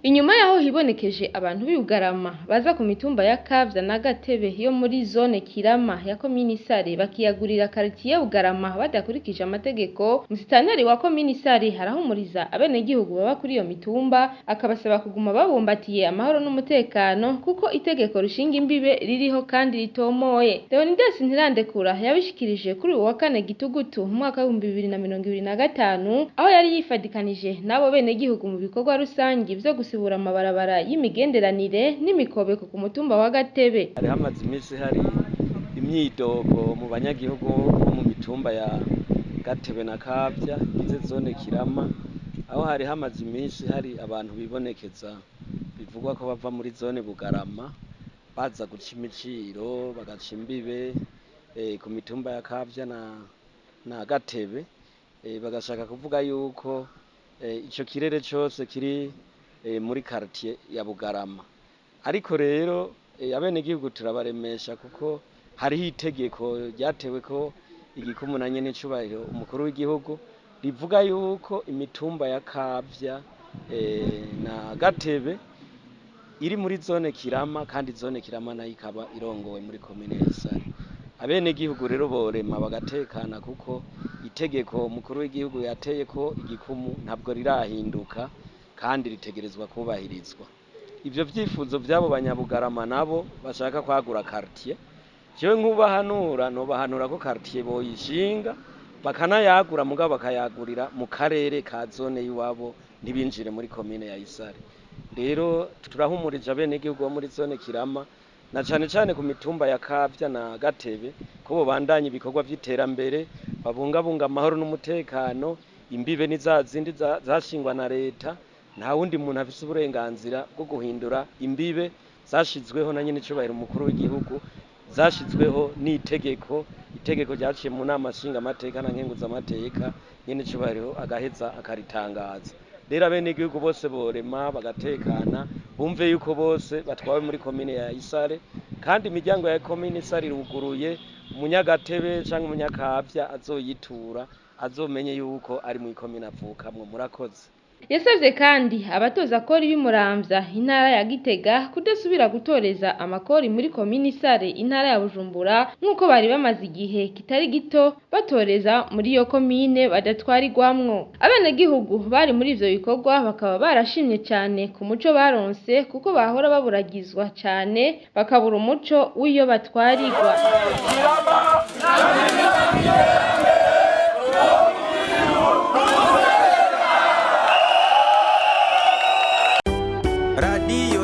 Inyuma yaho hibonekeje abantu b'Ibugarama baza ku mitumba ya Kavya na Gatebe yo muri zone Kirama ya komine Isare bakiyagurira karitiye Bugarama badakurikije amategeko, musitanteri wa komine Isare arahumuriza abenegihugu baba kuri iyo mitumba, akabasaba kuguma babumbatiye amahoro n'umutekano kuko itegeko rishinga imbibe ririho kandi ritomoye. Leonidas Ntirandekura yabishikirije kuri uyu wa kane Gitugutu mu mwaka w'2025, aho yari yifadikanije n'abo benegihugu mu bikorwa rusangi vyo gusibura amabarabara y'imigenderanire n'imikobeko ku mutumba wa Gatebe. Hari hamaze iminsi hari imyidogo mu banyagihugu bo mu mitumba ya Gatebe na Kavya igize zone Kirama, aho hari hamaze iminsi hari abantu bibonekeza bivugwa ko bava muri zone Bugarama baza guca imiciro bagaca imbibe ku mitumba ya Kavya na Gatebe, bagashaka kuvuga yuko ico kirere cose kiri muri quartier ya Bugarama. Ariko rero abenegihugu turabaremesha kuko hariho itegeko ryatewe ko igikumu na nyenecubahiro umukuru w'igihugu rivuga yuko imitumba ya Kavya na Gatebe iri muri zone Kirama, kandi zone Kirama nayo ikaba irongowe muri komine ya Isare. Abenegihugu rero borema bagatekana kuko itegeko umukuru w'igihugu yateye ko igikumu ntabwo rirahinduka kandi ritegerezwa kubahirizwa. Ivyo vyifuzo vy'abo banyabugarama nabo bashaka kwagura quartier, jewe nkubahanura nobahanura ko quartier boyishinga bakanayagura, mugabo bakayagurira mu karere ka zone y'iwabo, ntibinjire muri komine ya Isare. Rero turahumurije abenegihugu bo muri zone Kirama na cane cane ku mitumba ya Kavya na Gatebe ko bobandanya ibikorwa vy'iterambere, babungabunga amahoro n'umutekano. Imbibe ni za zindi zashingwa na leta, nta wundi muntu afise uburenganzira bwo guhindura imbibe zashizweho na nyenecubahiro umukuru w'igihugu, zashizweho n'itegeko, itegeko ryaciye mu nama nshingamateka na nkenguzamateka, nyenecubahiro agaheza akaritangaza. Rero abenegihugu bose borema bagatekana, bumve yuko bose batwawe muri komine ya Isare, kandi imiryango ya komine Isare iruguruye. Umunyagatebe canke umunyakavya azoyitura azomenye yuko ari mw'ikomine avukamwo. Murakoze. Yasavye kandi abatoza kori b'Imuramvya, intara ya Gitega, kudasubira gutoreza amakori muri komine Isare, intara ya Bujumbura, nk'uko bari bamaze igihe kitari gito batoreza muri iyo komine badatwarirwamwo. Abenegihugu bari muri ivyo bikorwa bakaba barashimye cane ku muco baronse, kuko bahora baburagizwa cane bakabura umuco w'iyo batwarirwa. Radiyo.